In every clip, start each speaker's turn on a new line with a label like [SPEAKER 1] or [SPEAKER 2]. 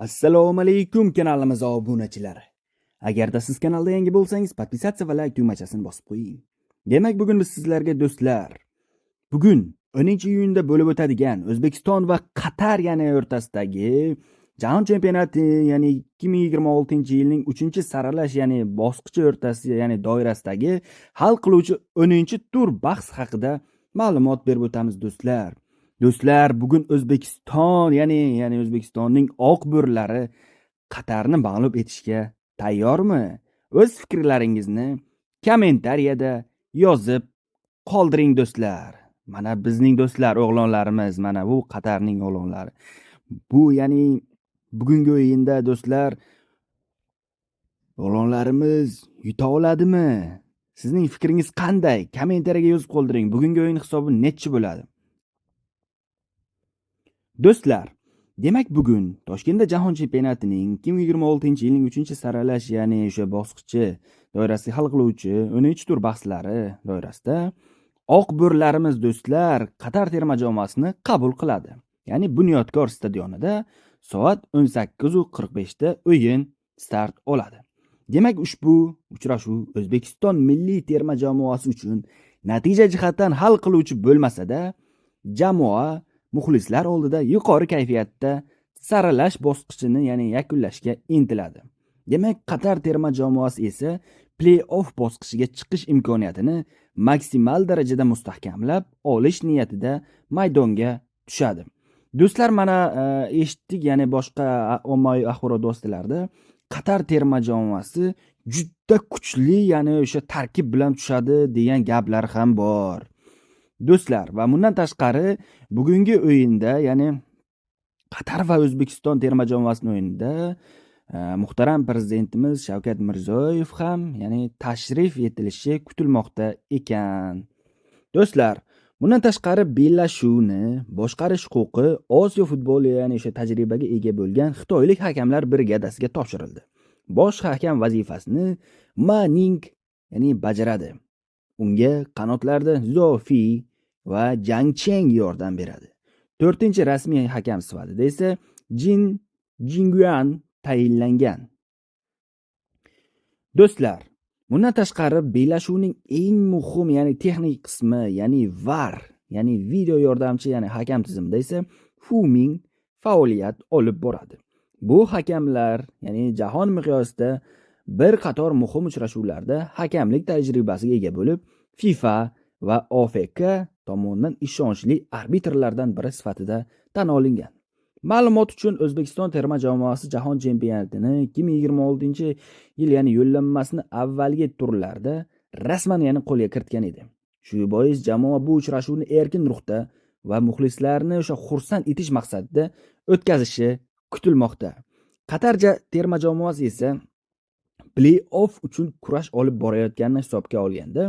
[SPEAKER 1] Assalomu alaykum kanalimiz obunachilari. Agarda siz kanalda yangi bo'lsangiz, подписаться va like tugmachasini bosib qo'ying. Demak, bugun biz sizlarga do'stlar, bugun 10-iyunda bo'lib o'tadigan O'zbekiston va Qatar ya'ni o'rtasidagi Jahon chempionati, ya'ni 2026-yilning 3-saralash, ya'ni bosqichi o'rtasi, ya'ni doirasidagi hal qiluvchi 10-tur bahs haqida ma'lumot berib o'tamiz do'stlar. Do'stlar, bugun O'zbekiston, ya'ni O'zbekistonning oq bo'rilari Qatarni mag'lub etishga tayyormi? O'z fikrlaringizni kommentariyada yozib qoldiring do'stlar. Mana bizning do'stlar, o'g'lonlarimiz, mana bu Qatarning o'g'lonlari. Bu ya'ni bugungi o'yinda do'stlar o'g'lonlarimiz yuta oladimi? Sizning fikringiz qanday? Kommentariyaga yozib qoldiring. Bugungi o'yin hisobi nechi bo'ladi? Do'stlar, demak bugun Toshkentda Jahon chempionatining 2026-yilning 3-saralash, ya'ni o'sha bosqichi doirasida hal qiluvchi 10-tur bahslari doirasida oq bo'rilarimiz do'stlar Qatar terma jamoasini qabul qiladi. Ya'ni Bunyodkor stadionida soat 18:45 da o'yin start oladi. Demak, ushbu uchrashuv O'zbekiston milliy terma jamoasi uchun natija jihatdan hal qiluvchi bo'lmasa-da, jamoa muxlislar oldida yuqori kayfiyatda saralash bosqichini, ya'ni yakunlashga intiladi. Demak, Qatar terma jamoasi esa play-off bosqichiga chiqish imkoniyatini maksimal darajada mustahkamlab olish niyatida maydonga tushadi. Do'stlar, mana eshitdik, ya'ni boshqa ommaviy axborot vositalarida Qatar terma jamoasi juda kuchli, ya'ni o'sha tarkib bilan tushadi degan gaplar ham bor. Do'stlar, va bundan tashqari bugungi o'yinda, ya'ni Qatar va O'zbekiston terma jamoasining o'yinida muhtaram prezidentimiz Shavkat Mirziyoyev ham, ya'ni tashrif etilishi kutilmoqda ekan. Do'stlar, bundan tashqari bellashuvni boshqarish huquqi Osiyo futboli, ya'ni o'sha tajribaga ega bo'lgan xitoylik hakamlar brigadasiga topshirildi. Bosh hakam vazifasini Ma Ning, ya'ni bajaradi. Unga qanotlarda Zhou Fi va Jang Cheng yordam beradi. 4-rasmiy hakam sifatida esa Jin Jingyuan tayinlangan. Do'stlar, bundan tashqari bellashuvning eng muhim, ya'ni texnik qismi, ya'ni VAR, ya'ni video yordamchi, ya'ni hakam tizimida esa Fu Ming faoliyat olib boradi. Bu hakamlar, ya'ni jahon miqyosida bir qator muhim uchrashuvlarda hakamlik tajribasiga ega bo'lib, FIFA va OFK tomonidan ishonchli arbitrlardan biri sifatida tan olingan. Ma'lumot uchun, O'zbekiston terma jamoasi Jahon chempionatini 2026-yil, ya'ni yo'llanmasini avvalgi turlarda rasman, ya'ni qo'lga kiritgan edi. Shu bois jamoa bu uchrashuvni erkin ruhda va muxlislarni o'sha xursand etish maqsadida o'tkazishi kutilmoqda. Qatar terma jamoasi esa play-off uchun kurash olib borayotganini hisobga olganda,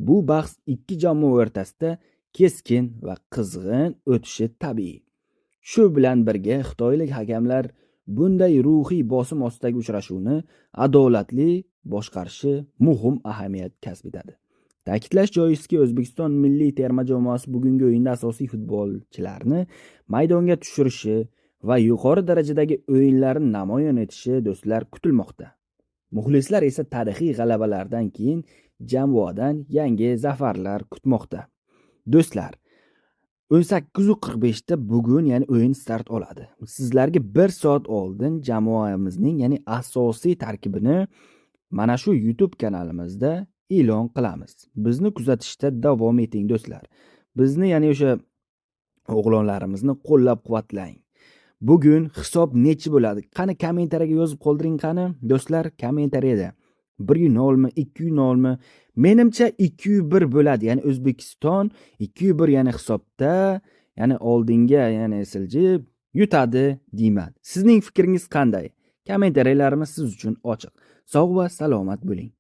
[SPEAKER 1] bu bahs ikki jamoa o'rtasida keskin va qizg'in o'tishi tabiiy. Shu bilan birga xitoylik hakamlar bunday ruhiy bosim ostidagi uchrashuvni adolatli boshqarishi muhim ahamiyat kasb etadi. Ta'kidlash joizki, O'zbekiston milliy terma jamoasi bugungi o'yinda asosiy futbolchilarni maydonga tushirishi va yuqori darajadagi o'yinlarni namoyon etishi do'stlar kutilmoqda. Muxlislar esa tarixiy g'alabalardan keyin jamoadan yangi zafarlar kutmoqda. Do'stlar, 18:45 da bugun, ya'ni o'yin start oladi. Sizlarga 1 soat oldin jamoamizning, ya'ni asosiy tarkibini mana shu YouTube kanalimizda e'lon qilamiz. Bizni kuzatishda davom eting do'stlar. Bizni, ya'ni o'sha o'g'lonlarimizni qo'llab-quvvatlang. Bugun hisob nechi bo'ladi? Qani kommentariyaga yozib qoldiring qani do'stlar, kommentariyada. 1-0 mi, 2-0 mi? Menimcha 2-1 bo'ladi. Ya'ni O'zbekiston 2-1, ya'ni hisobda, ya'ni oldinga, ya'ni siljib yutadi deyman. Sizning fikringiz qanday? Kommentariyalarimiz siz uchun ochiq. Sog' va salomat bo'ling.